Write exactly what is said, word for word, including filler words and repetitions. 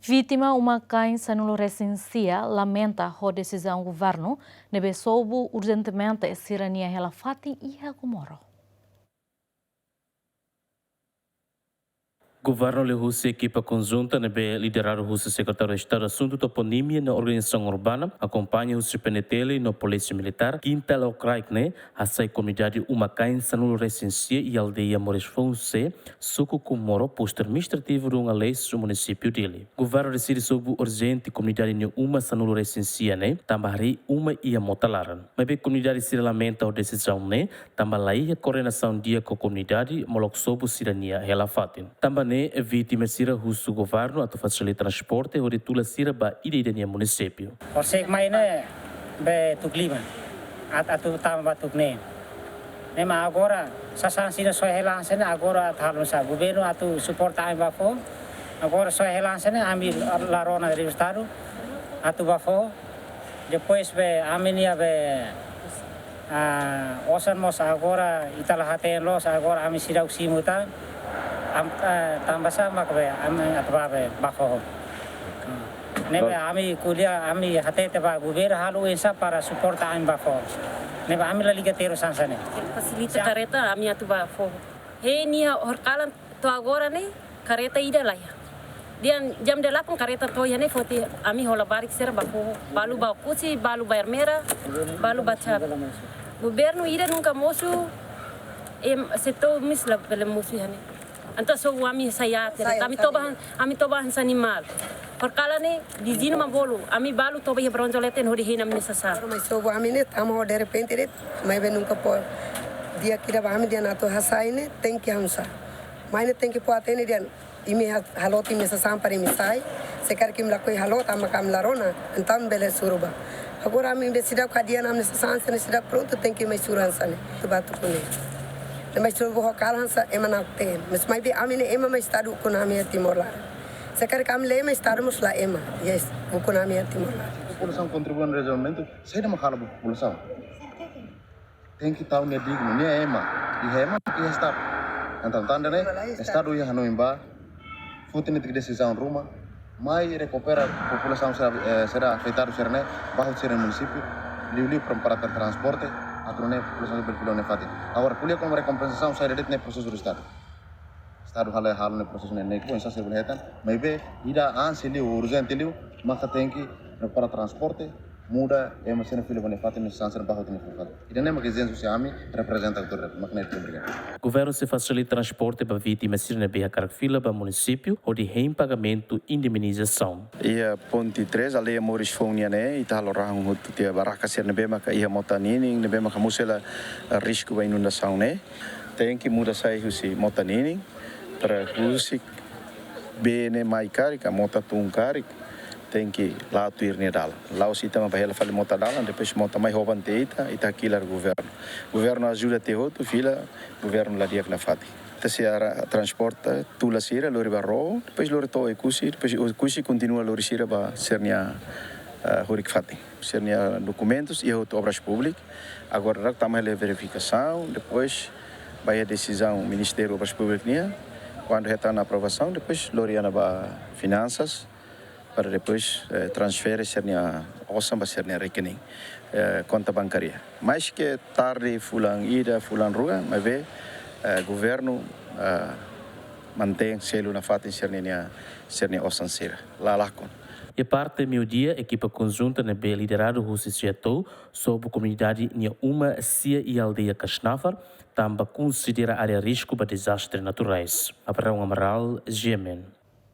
Vítima uma-kain sanulu-resin-sia lamenta ho desizaun governu ne'ebé sobu urjentemente sira-nia hela-fatin iha Comoro. Governu liuhusi ekipa konjunta ne'ebé lideradu husi Sekretáriu Estadu Asuntu Toponímia no Organizasaun Urbana, akompaña husi P N T L no Polísia Militár, kinta loron kraik ne'e, hasai komunidade uma-kain sanulu-resin-sia iha aldeia Moris Foun C, suku Comoro, postu administrativu Dom Aleixo, munisípiu Dili. Governu deside sobu urjente komunidade nia uma sanulu-resin-sia ne'e, tanba harii uma iha mota laran. Maibé komunidade sira lamenta ho desizaun ne'e, tanba laiha koordenasaun di'ak ho komunidade, molok sobu sira-nia hela-fatin. Tanba ne'e, vítima sira husu governu atu fasilita transporte hodi tula sira ba ida-idak nia munisípiu. Horisehik mai ne'e be tuku lima, at-, atu tama ba tuku neen. Ne'e mak agora sasán sira soe hela hanesan ne'e, agora atu halo oinsá, governu atu suporta ami ba foho. Agora soe hela hanesan ne'e, ami la rona rezultadu atu ba foho. Depois be ami-nia be, ah, osan mós agora ita la hatene loos, agora ami seidauk simu tan. Am-, ah, tanba sá mak be ami atu ba be ba foho. Hmm. Ne'ebé ami ko'alia, ami hatete ba governu halo oinsá para suporta ami ba foho. Ne'ebé ami la liga terus hanesan ne'e. Fasilita kareta ami atu ba foho. Hein iha horikalan to'o agora ne'e kareta ida laiha. Dehan jam delapan kareta to'o iha ne'e foti ami hola barak sira ba foho. Balu ba Oekusi, balu ba Ermera, balu ba Cabe. Governu ida nunka mosu, em, setor mis la bele mosu iha ne'e. Entaun sobu ami sai aat, sai aat, ami toba, ami toba hanesan animál. Horikalan ne'e viziñu mak bolu, ami balu toba iha Bronzolete hodi hein ami-nia sasán. Agora mai sobu ami ne'e tama ho derrepente de'it, maibé nunka pode. Di'ak ida ba ami dehan atu hasai ne'e tenke hanusa. Mai ne'e tenke pode hatene dehan imi ha-, halo tiha imi-nia sasán para imi sai. Se karik imi lakohi halo, tanba ami la rona, entaun bele suru ba. Agora ami be seidauk hadi'a ami-nia sasán, se ne'e seidauk prontu, tenke mai suru hanesan ne'e. Atu ba tuku neen. Ne'e mai suru ba horikalan hanesan ema na'ok-teen. Mas maibé ami ne'e ema mak Estadu ukun ami iha Timor laran. Se karik ami la ema, Estadu mós la ema. Yes, ukun ami iha Timor laran. Populasaun kontribui ba dezenvolvimentu, saida mak halo ba populasaun? Tenke tau nia dignu, nia ema. Iha ema, iha Estadu. Entaun, tanba ne'e, Estadu iha hanoin ba, foti netik desizaun ruma, mai rekupera populasaun sira, eh, sira afetadu sira-ne'e, ba hotu sira-nia munisípiu, liuliu para, para transporte, atu nune'e populasaun sira bele fila nia fatin. Agora, ko'alia kona-ba rekompensasaun, saida de'it ne'e prosesu do Estadu. Estadu halo, halo nia prosesu ne'e, ne'e, oinsá sira bele hetan, maibé, ida ansi liu, urjente liu, maka tenke prepara transporte, muda ema sira fila ba nia fatin, nia sasán sira ba hotu nia fatin. Ida-ne'e mak ezijénsia husi ami, reprezenta autoridade, mak ne'e, obrigadu. Governu sei fasilita transporte ba vítima sira ne'ebé hakarak fila ba munisípiu, hodi hein pagamentu indemnizasaun. Iha ponte três, aldeia Moris Foun nian ne'e, ita halo rahun hotu tiha barraka sira ne'ebé maka iha mota ninin, ne'ebé maka mosu hela risku ba inundasaun ne'e. Tenke muda sai husi mota ninin, para husik bee ne'e mai karik, ka mota tun karik, tenke la'o tuir nia dalan. La'ós ita mak bá hela fali mota dalan, depois mota mai hoban tiha ita, ita hakilar governu. Governu ajuda tiha hotu, fila, governu la di'ak nafatin. Ita sei halo transporte, tula sira, lori ba Roo, depois lori to'o Oekusi, depois Oekusi kontinua lori sira ba sira-nia, ah, horik-fatin. Sira-nia dokumentus iha hotu Obras Públikas, agora daudaun tama hela verifikasaun, depois ba iha desizaun Ministériu Obras Públikas nian, kuandu hetan aprovasaun, depois lori ona ba Finansas, para depois, eh, transfere sira-nia osan ba sira-nia rekening, eh, konta bankária. Maske tarde fulan ida, fulan rua, maibé, eh, governu, eh, mantein selu nafatin sira-nia, sira-nia osan sira. La lakon. Iha parte meiudia, ekipa konjunta ne'ebé lideradu husi SEATOU sobu komunidade nia uma sia iha aldeia Kasnafar, tanba konsidera área risku ba dezastre naturais. Abraão Amaral, G M N.